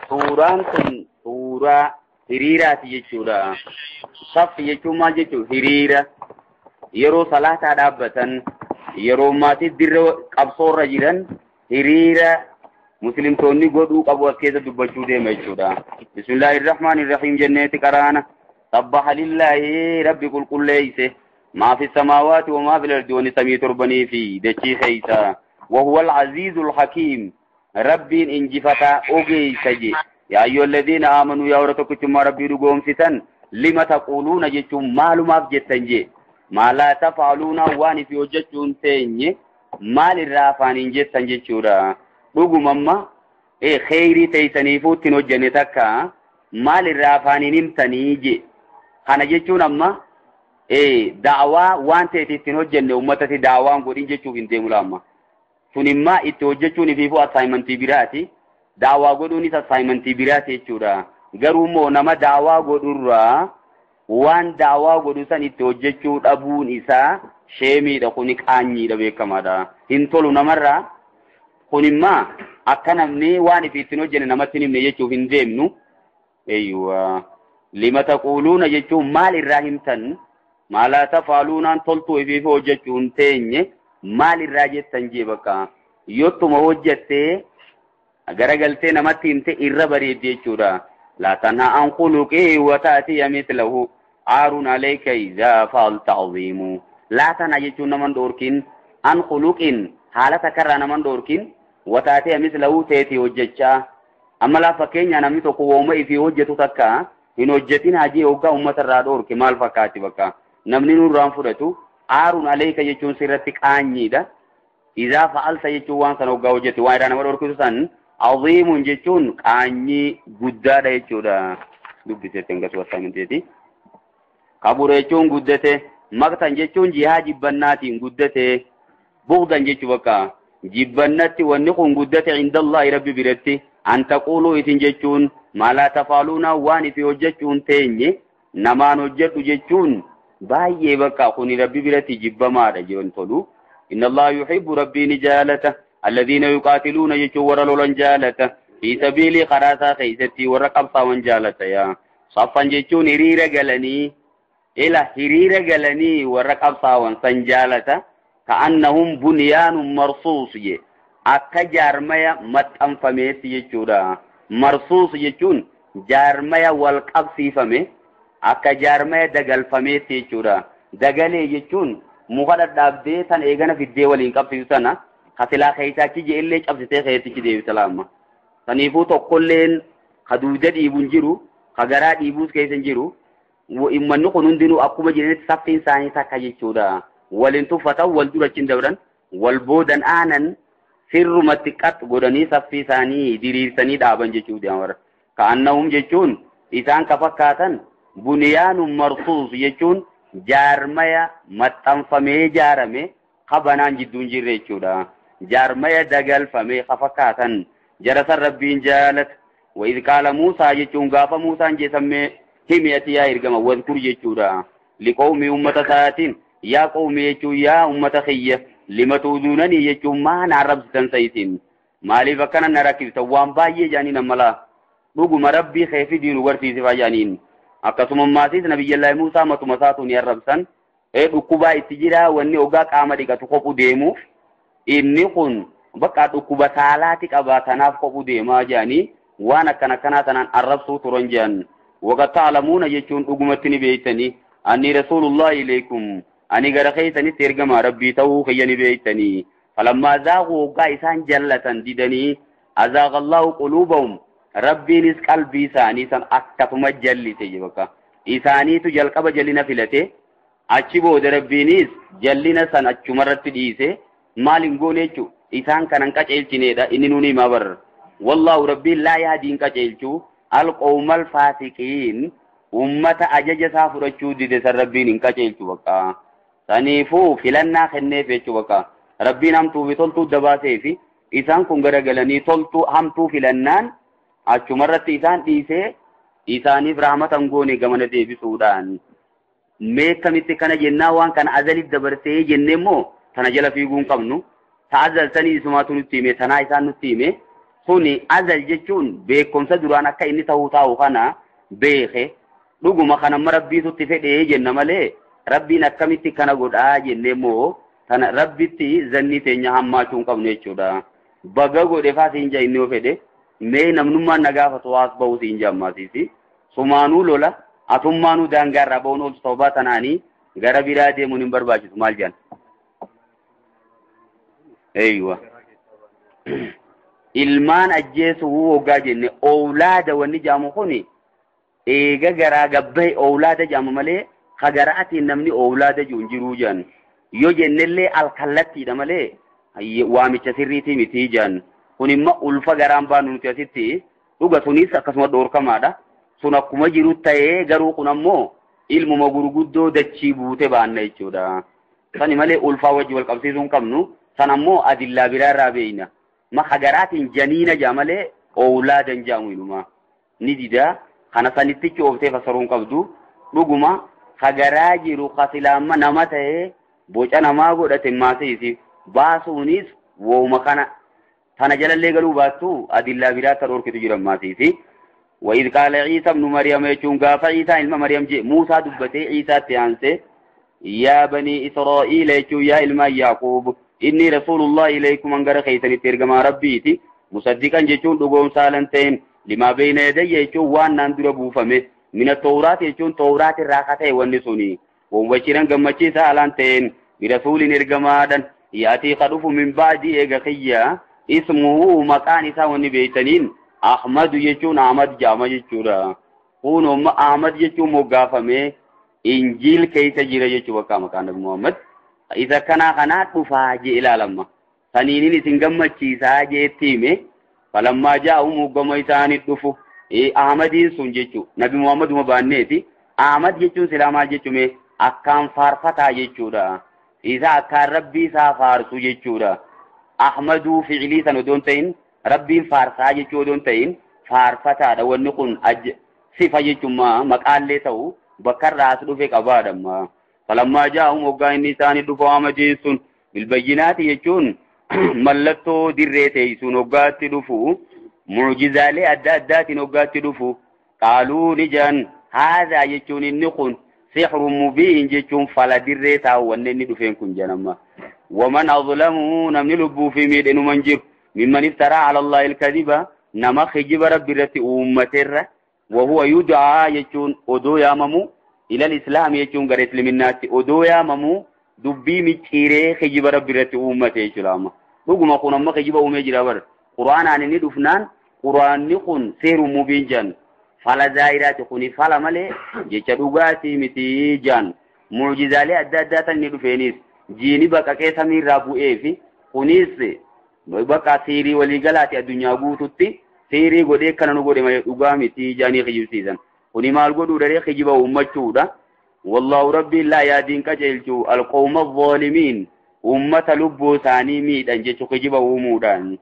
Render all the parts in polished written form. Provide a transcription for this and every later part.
Suuraan kun suuraa hiriiraati jechuudha. Saffi jechuun maal jechuudha? Hiriira. Yeroo salaataa dhaabbatan, yeroo maatii dirra qabsoorra jiran hiriira muslimtoonni godhuu qabu as keessa dubbachuu deema jechuudha. Bismillahirrahmanirrahiim jenneeti qaraana. Sabbaha lillaahi rabbi qulqulleeyse. Maa fi samaawaati wa maa fil ardi wani samii torbanii fi dachii keeysa. وهو العزيز الحكيم. ربين انجفتا اوغيسا جي. يا أيها الذين آمنوا يا ورتكتم ربي رقوم ستن لما تقولون جتم معلومات جتن جي ما لا تفعلون وان في وجهتون تيني مال الرافان جتن جتشورا رقم أما إيه خيري تيسنيفو تنوجني تكا مال الرافان نمتني جي خانا جتشون أما إيه دعوة وان تيتي تنوجني أمتتي دعوة قولين جتشو هندي ملاما sunimmaa itti hojjechuun ifiifuu assaayimantii biraati. Daawaa godhuunis assaayimantii biraati jechuudha. Garuu immoo nama daawaa godhurraa waan daawaa godhu san itti hojjechuu dhabuun isaa sheemiidha. Kuni qaanyiidha beekamaadha. Hin tolu namarraa. Kunimmaa akka namni waan ifi ittiin hojjenne namatti hin himne jechuuf hin deemnu. Eeyyuwa. Lima taquuluuna jechuun maal irraa himtan? Maalaa tafaaluunaan toltuu ifiifuu hojjechuu hin teenye. Maal irraa jettan jee bakka yottuma hojjattee garagaltee namatti himte irra bareedde jechuudha. Laa tanhaa an khuluqii wa ta'tiya mithlahu aarun alayka idhaa fa'alta aziimu. Laa tanhaa jechuun naman dhoorkin an khuluqin haala takkarraa naman dhoorkin wa ta'tiya mithlahu teetii hojjechaa. Amma laa fakkeenya namni tokko wooma ifii hojjetu takka hin hojjetin hajii hoggaa uummatarraa dhoorke maal fakkaatti bakka namni nurraan fudhatu. Aarun alayka jechuun sirratti qaanyiidha. Idhaa fa'alta jechuun waan sana hoggaa hojjete waan irraa nama dhorkisu san aziimun jechuun qaanyii guddaadha jechuudha. Dubbiseetti hangasu assaayimenteeti. Kabura jechuun guddate. Maqtan jechuun jihaa jibbannaatiin guddate. Bughdan jechuu bakka jibbannatti wanni kun guddate indallahi rabbi biratti. An taquuluu isin jechuun maa laa tafaaluuna waan ifi hojjechuun teenye namaan hojjedhu jechuun baay'ee bakka kuni rabbi biratti jibbamaadha jiran tolu. Inna allaha yuhibbu rabbiin jaalata alladhiina yuqaatiluuna jechuun warra lolan jaalata fi sabiilii karaa isaa keessatti warra qabsaawan jaalata yaa saffan jechuun hiriira galanii ila hiriira galanii warra qabsaawan san jaalata ka'annahum bunyaanun marsuus je akka jaarmaya maxxanfameetti jechuudha. Marsuus jechuun jaarmaya wal qabsiifame akka jaarmaya dagalfameetti jechuudha. Dagalee jechuun muka dhadhaabdee tan eegana fiddee waliin qabsiisu sana kasilaa keessaachi je'ellee cabsitee keessatti deebisa laamma. Saniifuu tokkolleen ka duuda dhiibu hin jiru, ka garaa dhiibuus keessa hin jiru. Uummanni kun hundinuu akkuma jiranitti saffiin isaanii takka jechuudha. Waliin tuffatan, wal dura achiin dabran, wal boodan aanan sirrumatti qax godhanii saffii isaanii diriirsanii dhaaban jechuudha. Ka'annahum jechuun isaan ka fakkaatan bunyaanun marsuus jechuun jaarmaya maxxanfamee jaarame kabanaan jidduun jirre jechuudha. Jaarmaya dagalfame ka fakkaatan jara san rabbiin jaalata. Wa idh qaala Muusaa jechuun gaafa Muusaan jeesammee himi ati yaa ergama wadkur jechuudha. Liqawmi uummata isaatiin yaa qawmi jechuun yaa uummata kiyya lima tuuduunanii jechuun maa na arrabsitan sa'isin maaliif akkana na rakkiftan waan baay'ee jaaniin amma laa dhuguma rabbii kee fidii nu barsiisifaa jaaniin. Akkasuma maasiis nabiyyallaahi Muusaa matuma isaatu ni arrabsan. Dhukkubaa itti jira wanni ogaa qaama dhiqatu kophuu deemuuf inni kun bakka dhukkuba saalaati qaba tanaaf kophuu deemaa jedhanii waan akkana akkanaa tanaan arrabsuu turan jedhan. Waqad ta'lamuuna jechuun dhugumatti ni beektanii anni rasuulullahi ilaykum ani gara keessanitti ergamaa rabbii ta'uu kiyya ni beektanii. Falammaa zaaquu hoggaa isaan jallatan didanii azaaqa Allahu quluubahum rabbiinis qalbii isaanii san akkasuma jallise bakka isaaniitu jalqaba jallina filate achi booda rabbiinis jallina san achumarratti dhiise maal hin goone jechuu isaan kanan qaceelchineedha inni nuun himaa barra. Wallaahu rabbiin laa yahdii hin qaceelchu alqawmal faasiqiin ummata ajaja isaa fudhachuu dide san rabbiin hin qaceelchu bakka. Saniifuu filannaa kenneef jechuu bakka rabbiin hamtuu fi toltuu dabaasee fi isaan kun garagalanii toltuu hamtuu filannaan achumarratti isaan dhiisee isaaniif rahmatan goone gamana deebisuudhaan. Mee kamitti kana jennaa waan kana azaliif dabarsee jennee immoo tana jala fiiguu hin qabnu. Ta'azzaltanii isumaatu nutti hime, tanaa isaan nutti hime. Suni azal jechuun beekumsa duraan akka inni ta'uu taa'u kana beeke. Dhuguma kana amma rabbiitutti fedhee jenna malee rabbiin akkamitti kana godhaa jennee immoo tana rabbitti zanni teenya hammaachuu hin qabnu jechuudha. Baga godhe faa siin jaa inni yoo fedhe mee namnummaan na gaafatu waas bahu siin jaa ammaasiisi. Sumaanuu lola atummaanuu daangaarraa bahuun oolchu sababaa tanaanii gara biraa deemuun hin barbaachisu maal jedhan. Eeywa. Ilmaan ajjeesuu hoggaa jenne oolaada wanni jaamu kuni eega garaa gabbae oolaada jaamu malee ka garaatiin namni oolaada jiru hin jiruu jedhan. Yoo jennellee alkallattiidha malee waamicha sirriitii miti jedhan. Kun immoo ulfa garaan baanu nuti asitti dhuga sunis akkasuma dhoorkamaadha. Sun akkuma jiru ta'ee garuu kun ammoo ilmuma gurguddoo dachii buute baanna jechuudha. Sani malee ulfaa wajji wal qabsiisuu hin qabnu. San ammoo adillaa biraarraa beeyna. Ma hagaraatiin janiina jaa malee oolaadan jaamu inuma. Ni didaa kana sanittichi ooftee fassaruu hin qabdu. Dhuguma hagaraa jiru kasilaamma nama ta'ee boca namaa godhate maasiisi baasuunis wooma kana tana jalallee galuu baattu adillaa biraa akka dhorkitu jiran maasiisi. وإذ قال عيسى ابن مريم يجون قاف عيسى علم مريم جي موسى دبتي عيسى تيانسي يا بني إسرائيل يجون يا إلما يعقوب إني رسول الله إليكم أنقر خيسني ترجما ربيتي مصدقا جيشون دقوم سالنتين لما بين يدي يجون وان نندر بوفمه من التوراة يجون توراة الراقتين والنسوني ومبشرا قمتشي سالنتين برسول إرجمادا يأتي خلف من بعد إيغخيا اسمه مكان ساوني بيتنين أحمد يجون أحمد جامع يجورا كون أحمد يجون مغافمه إنجيل كيس جيرا يجوا كما كان محمد إذا كان كنا تفاجئ إلى لما سنينين سنغم تشيسا جيتيمه فلما جاءهم مغم إساني تفو أحمدين سن جيچو نبي محمد مبانيتي أحمد يجون سلاما جيچو أكام فارفتا يجورا إذا أكان ربي سافارسو يجورا أحمدو فعلي سنودون تين ربي فارسا يجودون تين فارفتا دا ونقون صفة يجو ما مقال ليسو بكر راس دفك أبادا فلما جاءهم وقاين نسان دفو أحمدين سن بالبينات يجون ملتو دريتي سن وقات دفو معجزة أدى أدات وقات دفو قالوا نجان هذا يجون النقون سحر مبين يجون فلا دريتا ونن دفين كن جنما ومن أظلم نمن لبو في ميدن منجر ممن افترى على الله الكذب نما خجب رب رتي أمتر وهو يدعى يجون أدو ياممو إلى الإسلام يجون غير الناس أدو ياممو دبي مچيره خجب رب رتي أمته يجلام دوغما كون ما خجب أمه جرابر قرآن أنني دفنان قرآن نكون سير مبين جان فلا زائرات كوني فلا ملي جچدوغاتي متي جان معجزالي أدى أداتا ندفينيس جيني بقى كيسا من رابو إيفي كونيس بقى سيري وليغلاتي الدنيا قوتوتي سيري قد إيكنا نقول ما يقامي تيجاني خجب سيزن كوني مال قدو دري خجب أمتشودا والله ربي لا يدين كجلجو القوم الظالمين أمة لبو ثاني ميدان جيشو خجب أمودان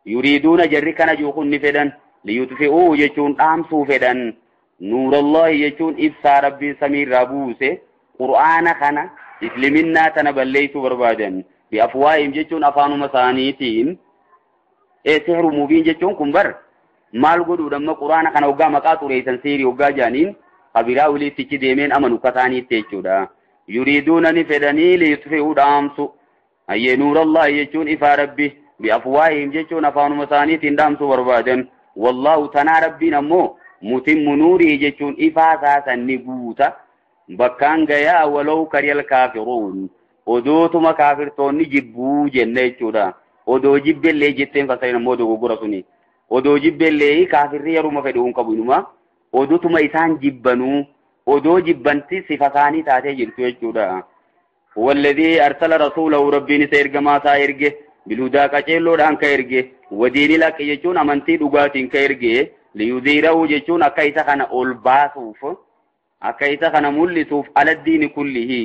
يريدون جركنا جوخون نفدان ليطفئوا يجون أمسو فدان نور الله يجون إبسا ربي سمير رابوسه قرآن خنا إسلمنا تنبليسو بربادن بأفواههم جيشون أفانو مسانيتين إيه سحر مبين جيشون كنبر مال قدو لما قرآن خنا وقا مقاطو ريسان سيري وقا جانين قبراو لي تيكي ديمين أمنو كثاني تيكيو دا يريدون نفدني ليطفئوا دامسو أي نور الله يجون إفا ربي بأفواههم جيشون أفانو مسانيتين دامسو بربادن والله تنا ربي نمو متم نوره جيشون إفا ساسا نبوتا بكان غيا ولو كري الكافرون odoo kafirtoonni jibbuu jenne jechuudha. Odoo jibbellee jetteen fassareen ammoo dogoggora suni. Odoo jibbellee kaafirri yeruma fedhu hin qabu inuma. Odootuma isaan jibbanuu odoo jibbanti sifa isaanii taatee jirtu jechuudha. Walladhii arsala rasuulahu rabbiin isa ergamaa isaa erge bilhudaa qaceelloodhaan ka erge wadiini laqqi jechuun amantii dhugaatiin ka erge liyudhiirahu jechuun akka isa kana ol baasuuf akka isa kana mul'isuuf aladdiini kullihi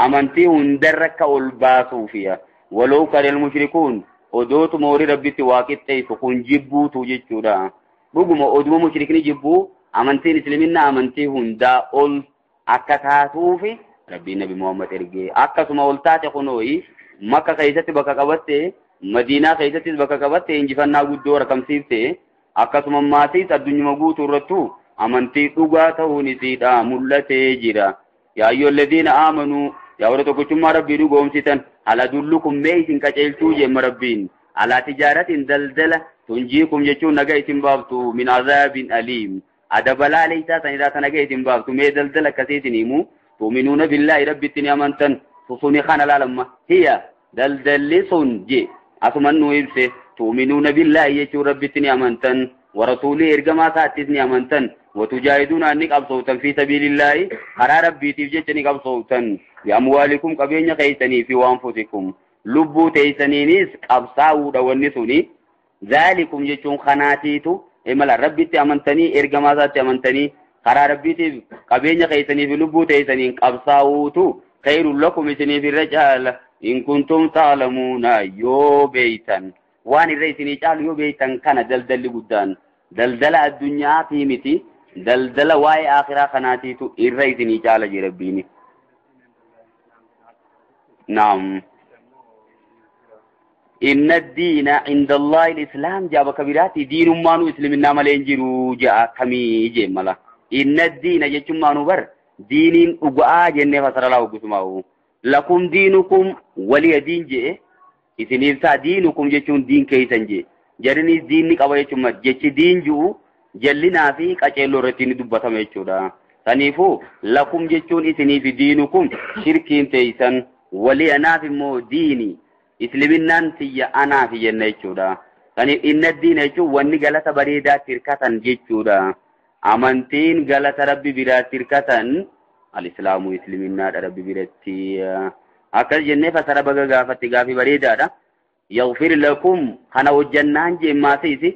amantii hundarra akka ol baasuufiya waloo kareel mushrikuun odootuma horii rabbitti waa qixxeessu kun jibbuutu jechuudha. Dhuguma oduma mushrikni jibbuu amantiin isliminnaa amantii hundaa ol akka taatuufi rabbiin nabi Muhammad ergee akkasuma ol taate kunooyi makka keessatti bakka qabatte Madiinaa keessattis bakka qabatte injifannaa guddoo argamsiifte akkasuma maatiis addunyuma guutuu irrattuu amantii dhugaa ta'uun isiidha mul'atee jira. Yaa ayyuhalladiina aamanuu yaa warra tokkichummaa rabbii dhugoomsitan hal adullukum mee isin qaceelchuu jeemma rabbiin alaa tijaaratin daldala tunjiikum jechuun naga isin baaftu min azaabin aliim adabalaa leeysaa sanirraa ta naga isin baaftu mee daldala akkasii isin himu tu'minuuna billaahi rabbitti ni amantan suni kana laalamma hiya daldalli sun je asuman nu ibse tu'minuuna billaahi jechuun rabbitti ni amantan warasuulii ergamaa isaattis ni amantan وتجاهدون أن نقبصوتن في سبيل الله karaa rabbiitiif jecha ni qabsooftan بأموالكم qabeenya keeysanii fi وأنفسكم lubbuu teeysaniinis qabsaa'uudha wanni suni ذلكم jechuun kanaatiitu imala rabbitti amantanii ergamaa isaatti amantanii karaa rabbiitiif qabeenya keeysanii fi lubbuu teeysaniin qabsaa'uutu خير لكم isiniif irra caala إن كنتم تعلمون yoo beeytan waan irra isinii caalu yoo beeytan kana daldalli guddaan daldala addunyaatii miti daldala waa'ee akhiraa kanaatiitu irra isinii caala jee rabbiini. Naam. Inna diina inda Allahi al-Islaam jaa bakka biraatti diinummaanuu isliminnaa malee hin jiru jaa akkamii jee mala. Inna diina jechummaanuu bar diiniin dhuga'aa jennee fasara laa hoggusumaa'u. Lakum diinukum waliya diin jee isiniif ta'a diinukum jechuun diin keeysan jee. Jarrinis diinni qaba jechuun jechi diin ji'u jallinaa fi qaceelloo irratti ni dubbatama jechuudha. Saniifuu lakum jechuun isiniif diinukum shirkiin teeysan walii anaaf immoo diini isliminnaan tiyya anaaf jenna jechuudha. Saniif inna diina jechuun wanni galata bareedaatti hirkatan jechuudha. Amantiin galata rabbi biraatti hirkatan al-islaamu islaminnaadha rabbi biratti. Akkas jennee fasara baga gaafatti gaafii bareedaadha. يغفر لكم kana hojjannaan jeemmaasiisi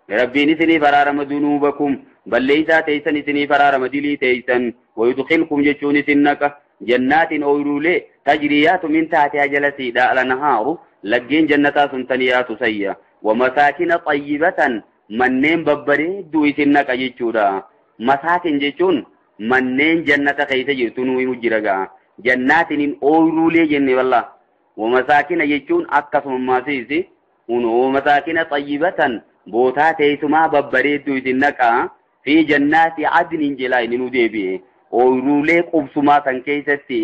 rabbiin isiniif araarama ذنوبكم balleeysaa teeysan isiniif araarama dilii teeysan ويدخلكم jechuun isin naqa جنات ooyiruulee تجري yaatu من تحتها jalasiidha الأنهار laggeen jannataa sun tan yaatu sayya ومساكن طيبة manneen babbareedduu isin naqa jechuudha. مساكن jechuun manneen jannata keeysa jirtu nuu himu jira gaa jannaatiin ooyiruulee jenne wallaa ومساكن jechuun akkasuma maasiisi ومساكن طيبة bootaa teessumaa babbareedduu isin naqa في جنات عدن jelaa inni nu deebi'e ooyiruulee qubsumaa san keessatti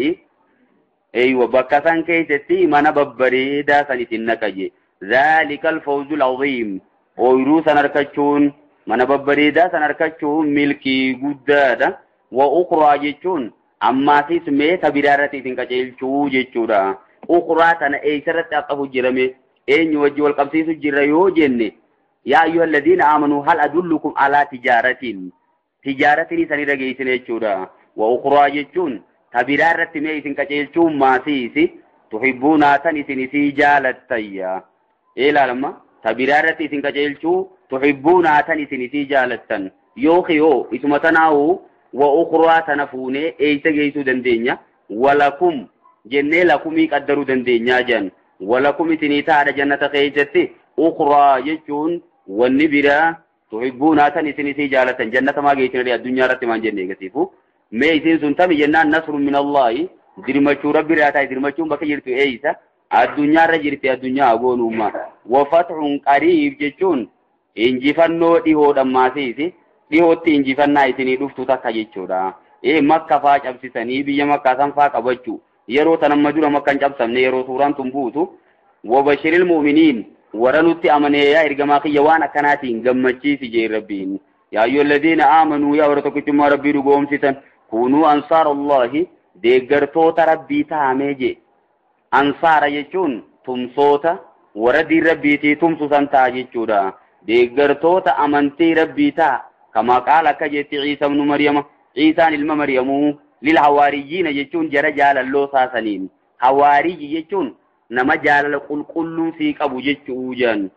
eeywa bakka san keessatti mana babbareedaa san isin naqa je ذلك الفوز العظيم ooyiruu san harkachuun mana babbareedaa san harkachuun milkii guddaadha. وأخرى jechuun ammaasis mee ta biraa irratti isin qaceelchuu jechuudha. أخرى tana eessarratti haxafu jirame eenyu wajji wal qabsiisu jirra yoo jenne يا أيها الذين آمنوا هل أدلكم على تجارة تجارة sanirra geessine jechuudha. وأخرى jechuun ta biraa irratti mee isin qaceelchuun maasiisi تحبونها tan isin isii jaalattayya. Ilaalama ta biraa irratti isin qaceelchuu تحبونها tan isin isii jaalattan yookiin yoo isuma tanaa'u وأخرى tana fuunee eessa geessuu dandeenya ولكم jennee lakumii qaddaruu dandeenyaa jedhan ولكم isinii taadha jannata keessatti أخرى jechuun wanni biraa تحبونها tan isin isii jaalatan jannata maa geessinanii addunyaa irratti maan jenne eegasiifu mee isin sun tami jennaan نصر من الله dirmachuu rabbi irraa taa'e dirmachuun bakka jirtu eeysa addunyaa irra jirti addunyaa goonuummaa وفتح قريب jechuun injifannoo dhihoodhan maasiisi dhihootti injifannaa isinii dhuftu takka jechuudha. Ee makka faa cabsisanii biyya makkaa san faa qabachuu yeroo tanamma dura makka hin cabsamne yeroo suuraan tun buutu وبشر المؤمنين warra nutti amanee yaa ergamaa kiyya waan akkanaatiin gammachiisi jee rabbiin. يا أيها الذين آمنوا yaa warra tokkichummaa rabbii dhugoomsitan كونوا أنصار الله deeggartoota rabbii taamee jee. أنصار jechuun tumsoota warra diin rabbiitii tumsu san ta'a jechuudha. Deeggartoota amantii rabbii ta'a. كما قال akka jetti عيسى ابن مريم Ciisaan ilma Maryamuu للحواريين jechuun jara jaalalloo saasaniin. حواري jechuun nama jaalala qulqulluu sii qabu jechuu jedhan.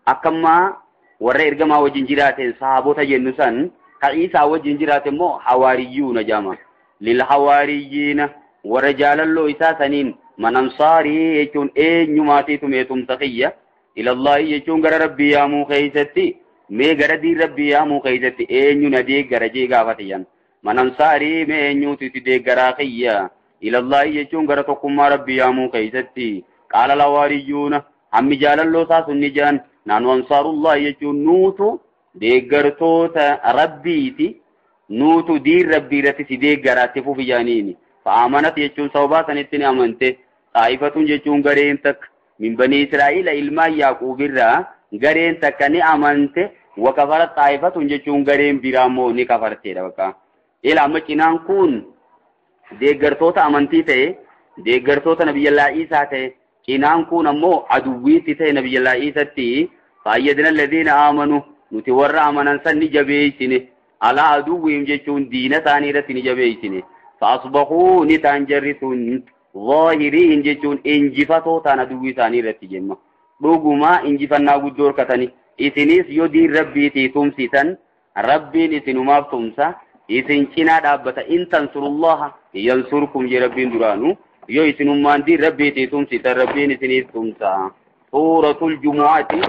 Akkammaa warra ergamaa wajjin jiraateen sahabota jennu san ka Ciisaa wajjin jiraate immoo حواريون jedhama. للحواريين warra jaalalloo isaa saniin من أنصاري jechuun eenyumaatiitu meetumsa kiyya إلى الله jechuun gara rabbii yaamuu keeysatti mee gara diin rabbii yaamuu keeysatti eenyu na deeggara jee gaafate. من أنصاري mee eenyuutu itti deeggaraa kiyya إلى الله jechuun gara tokkummaa rabbii yaamuu keeysatti قال الحواريون Hammi jaalalloo isaa sun ni jedhan naannoo ansaarullah jechuun nuutu deeggartoota rabbiiti nuutu diin rabbii irratti si deeggaraatti fufi jaaniini. Fa'aamanat jechuun sababaa sanitti ni amante. Xaa'ifatun jechuun gareen takka min banii Israa'iila ilmaan Yaaquubirraa gareen takka ni amante. Wakafara xaa'ifatun jechuun gareen biraa immoo ni kafarteedha bakka. Ila amma cinaan kun deeggartoota amantii ta'e deeggartoota nabiyyallaa Iisaa ta'e cinaan kun ammoo aduwwiitti ta'e nabiyyallaa Iisatti faayyadina alladhiina aamanu nuti warra amanan san ni jabeessine alaa aduwwiim jechuun diina isaanii irratti ni jabeessine faasbahuu ni ta'an jarri sun zaahiriin jechuun injifatoo ta'an aduwwii isaanii irratti jenna dhugumaa injifannaa guddoo hirkatanii isinis yoo diin rabbiitii tumsitan rabbiin isinumaaf tumsa isin cinaa dhaabbata in tansurullaha yansurkum je rabbiin duraanu yoo isinummaan diin rabbiitii tumsitan rabbiin isiniif tumsa suuratul jumu'aati.